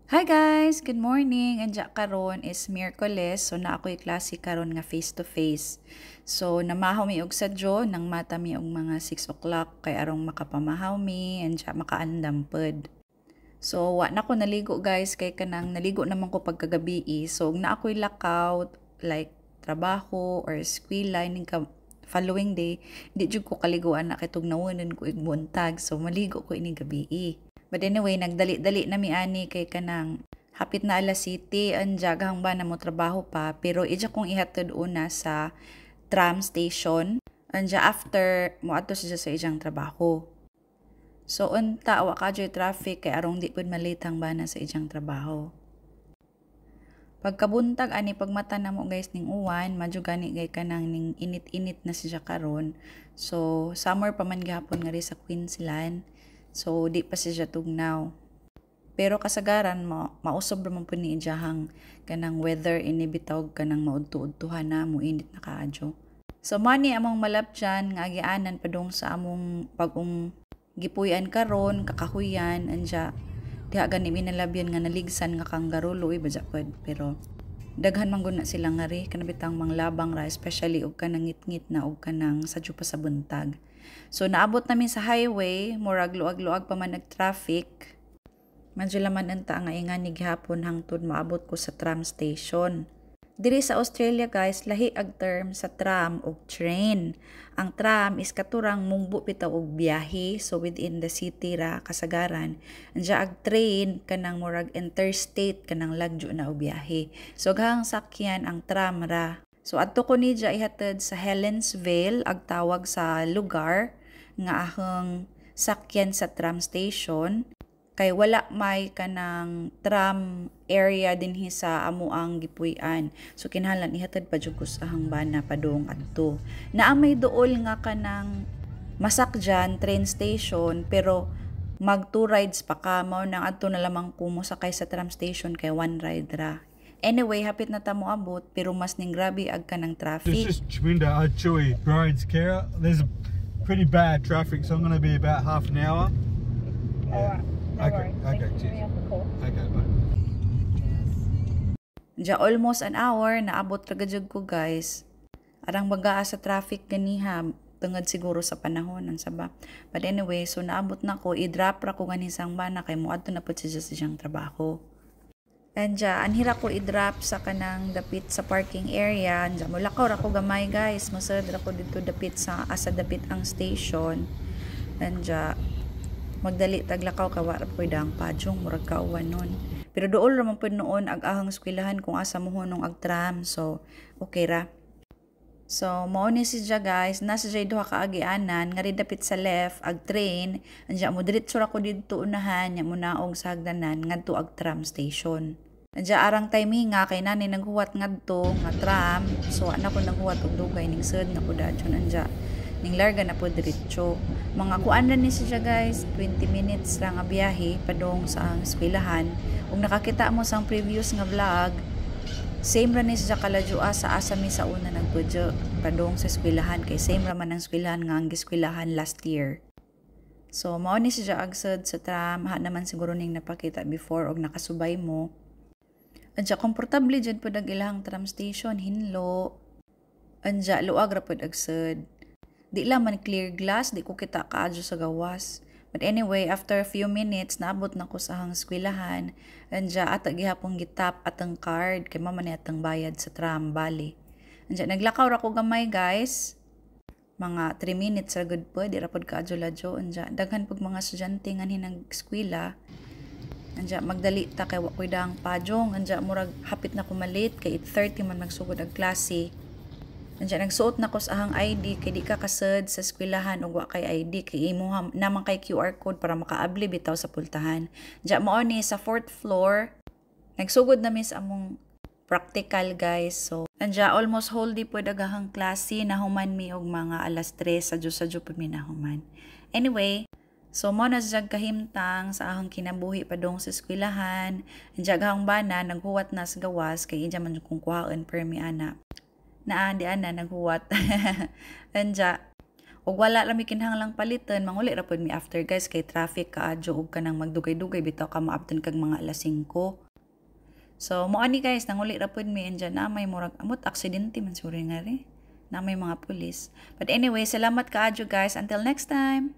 Hi guys! Good morning! Anja karon is Miyerkules, so naa ako'y klase karon nga face to face. So namahaw mi og sadyo, nang mata mi og mga 6 o'clock kay arong makapamahaw mi, anja makaandam pod. So wa na ko naligo, guys, kay kanang naligo naman ko pagkagabi. So ug naa ako'y lakaw like trabaho or eskwela ining ka following day, di jud ko kaliguan na kay tugnawonon ko ig buntag. So maligo ko ining gabi. But anyway, nagdali-dali na mi ani kay kanang hapit na alas 7, anja gahang ba na mo trabaho pa, pero ija kong ihatod una sa tram station. Anja after moadto siya sa ijang trabaho. So unta wa kajoy traffic kay arong di pud malate ang bana sa ijang trabaho. Pagkabuntag ani, pagmata namo guys, ning uwan, madyo gani kay kanang ning init-init na siya karon. So summer pa man gihapon ngari sa Queensland. So di pa siya tugnaw. Pero kasagaran mo mausob ra man pud ni ijahang kanang weather ini bitaw, kanang maudto-udtuhan na mo init na kaadyo. So mani among malapjan nga agianan padung sa among bag-ong gipuy-an karon, kakahuyan. Anja diha gani mi nalabyan nga naligsan nga kangaroo, luoy ba pod, pero daghan man gud na sila ngari kanabitang manglabang ra, especially og kanang ngit-ngit na og kanang sadyo pa sa buntag. So naabot nami sa highway, murag luag-luag pa man nag-traffic. Medyo laman unta nga ingani gihapon hangtod maabot ko sa tram station. Diri sa Australia guys, lahi ag term sa tram ug train. Ang tram is katurang mungbo bitaw og biyahe, so within the city ra kasagaran. Anja ag train kanang murag interstate, kanang lagyo na og biyahe. So gahang sakyan ang tram ra. So adto ko niya ihatod sa Helensvale ag tawag sa lugar nga ahang sakyan sa tram station kay wala may kanang tram area dinhi sa amo ang gipuy-an. So kinahanglan ihatod pa jud ko sa ahang bana padung adto. Naa may duol nga kanang masakyan, train station, pero mag two rides pa ka, mao nang adto na lamang ko mosakay sa tram station kay one ride ra. Anyway, hapit na ta moabot, pero mas ning grabe ag kanang traffic. This is Chminda Achui, Brian's carer. There's pretty bad traffic, so I'm going to be about half an hour. Alright. No Okay, worries. okay, Thanks for cheers. giving us a call. Okay, bye. Diya almost an hour, naabot ra jud ko guys. Arang bagaa sa traffic ganiha, tungod siguro sa panahon ang saba. But anyway, so naabot na ko, i-drop ra ko ganin sang bana kay moadto na pud siya sa siyang trabaho. Anja, anhira ko i-drop sa kanang dapit sa parking area. Anja, mulakaw ra ko gamay guys. Mosud ra ko dito dapit sa asa dapit ang station. Anja, magdali taglakaw ka wa ra ko'y dang padyong, murag kauwan nun. Pero duol ra man pud noon ag ahang eskwelahan kung asa mohunong ag tram. So, okay ra. So, mao ni siya guys, nasa siya duha ka agianan, ngari dapit sa left ag train, anja mo diretso ra ko didto unahan, nya mo naog sa hagdanan ngadto ag tram station. Anja arang timing nga kay nani naghuwat ngadto nga tram, so ana ko naghuwat og dugay, ning sud na ko dayon, anja ning larga na po diretso. Mga kuan ra ni siya guys, 20 minutes ra nga biyahe padung sa ang eskwelahan. Ug nakakita mo sa previous nga vlog, same ra ni siya kaladyoa sa asa mi sa una nagpudyo padung sa eskwelahan kay same ra man ang eskwelahan nga ang giskwelahan last year. So mao ni siya agsud sa tram, ha naman siguro ning napakita before og nakasubay mo. Anja komportable jud pud ang ilahang tram station, hinlo. Anja luag ra pud agsud. Di lang man clear glass, di ko kita kaadyo sa gawas. But anyway, after a few minutes, naabot na ko sa ahang eskwelahan. Anja ata gihapon gitap atang card kay mama ni atang bayad sa tram bali. Anja naglakaw ra ko gamay guys. Mga 3 minutes ra gud po, di ra pod kaadyo ladyo. Anja daghan pug mga estudyante nga nag-eskwela. Anja magdali ta kay wa koy dang padyong. Anja murag hapit na ko malate kay 8:30 man magsugod ang klase. Anja nagsuot na ko sa ahang ID kay di ka kasud sa eskwelahan ug wa kay ID kay imuha naman kay QR code para makaabli bitaw sa pultahan. Anja mao ni sa fourth floor. Nagsugod na mi sa among practical guys. So anja almost whole day pod agahang klase, nahuman mi og mga alas 3 sadyo-sadyo pud mi nahuman. Anyway, so mo na siya kahimtang sa ahang kinabuhi padung sa eskwelahan. Anja gahang bana naghuwat na sa gawas kay ija man kung kuhaon permi ana. Naa di ana naghuwat. Anja Ug wala ra mi kinahanglang palitan, manguli ra pud mi after, guys, kay traffic kaadyo ug kanang magdugay-dugay bitaw ka maabtan kag mga alas 5. So mo ani, guys, nanguli ra pud mi and na may murag amot aksidente man suri nga ri na may mga pulis. But anyway, salamat kaadyo, guys. Until next time.